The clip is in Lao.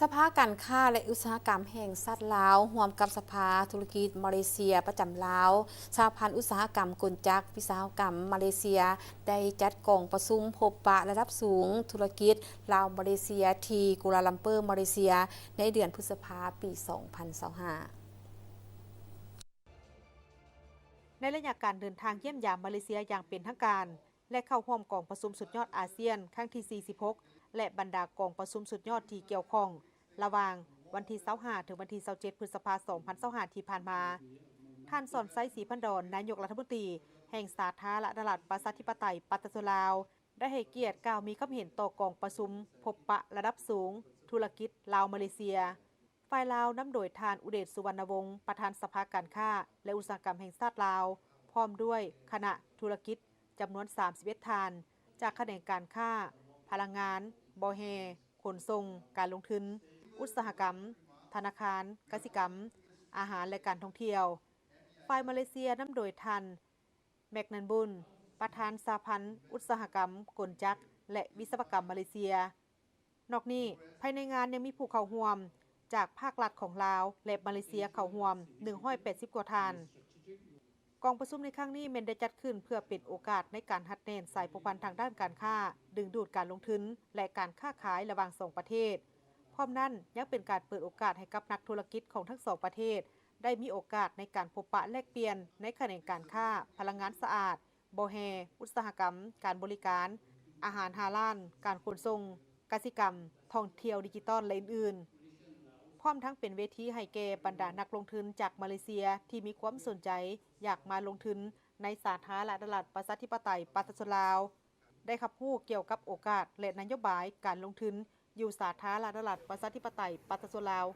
ສະພາການຄ້າ ແລະ ອຸດສາຫະກຳແຫ່ງຊາດລາວ ຮ່ວມກັບສະພາທຸລະກິດມາເລເຊຍປະຈຳລາວ, ສະຫະພັນອຸດສາຫະກຳກົນຈັກ ວິສະຫະກຳມາເລເຊຍ ໄດ້ຈັດກອງປະຊຸມພົບປະລະດັບສູງທຸລະກິດລາວ-ມາເລເຊຍ ທີ່ກົວລາລັມເປີ ມາເລເຊຍ ໃນເດືອນພຶດສະພາ ປີສອງພັນຊາວຫ້າ. ໃນໄລຍະການເດີນທາງຢ້ຽມຢາມມາເລເຊຍຢ່າງເປັນທາງການ ແລະ ເຂົ້າຮ່ວມກອງປະຊຸມສຸດຍອດອາຊຽນຄັ້ງທີສີ່ສິບຫົກ ແລະ ບັນດາກອງປະຊຸມສຸດຍອດທີ່ກ່ຽວຂ້ອງ ລະຫວ່າງວັນທີຊາວຫ້າ ເຖິງວັນທີຊາວເຈັດ ພຶດສະພາ ສອງພັນຊາວຫ້າ ທີ່ຜ່ານມາ, ທ່ານ ສອນໄຊ ສີພັນດອນ ນາຍົກລັດຖະມົນຕີແຫ່ງສາທາລະນະລັດ ປະຊາທິປະໄຕ ປະຊາຊົນລາວ ໄດ້ໃຫ້ກຽດກ່າວມີຄຳເຫັນຕໍ່ກອງປະຊຸມພົບປະລະດັບສູງທຸລະກິດລາວ-ມາເລເຊຍ. ຝ່າຍລາວນຳໂດຍທ່ານ ອຸເດດ ສຸວັນນະວົງ ປະທານສະພາການຄ້າ ແລະ ອຸດສາຫະກຳແຫ່ງຊາດລາວ ພ້ອມດ້ວຍຄະນະທຸລະກິດຈຳນວນສາມສິບເອັດທ່ານ ຈາກຂະແໜງການຄ້າ, ພະລັງງານ, ບໍ່ແຮ່, ຂົນສົ່ງ, ການລົງທຶນ, ອຸດສາຫະກຳ, ທະນາຄານ, ກະສິກຳ, ອາຫານ ແລະ ການທ່ອງທ່ຽວ. ຝ່າຍມາເລເຊຍນຳໂດຍທ່ານ ແມັກນັນບຸນ ປະທານສະຫະພັນອຸດສາຫະກຳກົນຈັກ ແລະ ວິສະວະກຳມາເລເຊຍ. ນອກນີ້, ພາຍໃນງານຍັງມີຜູ້ເຂົ້າຮ່ວມຈາກພາກລັດຂອງລາວ ແລະ ມາເລເຊຍເຂົ້າຮ່ວມໜຶ່ງຮ້ອຍແປດສິບກວ່າທ່ານ. ກອງປະຊຸມໃນຄັ້ງນີ້ແມ່ນໄດ້ຈັດຂຶ້ນເພື່ອເປັນໂອກາດໃນການຮັດແໜ້ນສາຍພົວພັນທາງດ້ານການຄ້າ, ດຶງດູດການລົງທຶນ ແລະ ການຄ້າຂາຍລະຫວ່າງສອງປະເທດ. ພ້ອມນັ້ນ, ຍັງເປັນການເປີດໂອກາດໃຫ້ກັບນັກທຸລະກິດຂອງທັງສອງປະເທດ ໄດ້ມີໂອກາດໃນການພົບປະແລກປ່ຽນໃນຂະແໜງການຄ້າ, ພະລັງງານສະອາດ, ບໍ່ແຮ່, ອຸດສາຫະກຳ, ການບໍລິການ, ອາຫານຫ້າລ້ານ, ການຂົນສົ່ງ, ກະສິກຳ, ທ່ອງທ່ຽວດິຈິຕອນ ແລະ ອື່ນໆ. ພ້ອມທັງເປັນເວທີໃຫ້ແກ່ບັນດານັກລົງທຶນຈາກມາເລເຊຍທີ່ມີຄວາມສົນໃຈຢາກມາລົງທຶນໃນສາທາລະນະລັດ ປະຊາທິປະໄຕ ປະຊາຊົນລາວ ໄດ້ຮັບຮູ້ກ່ຽວກັບໂອກາດ ແລະ ນະໂຍບາຍການລົງທຶນຢູ່ສາທາລະນະລັດ ປະຊາທິປະໄຕ ປະຊາຊົນລາວ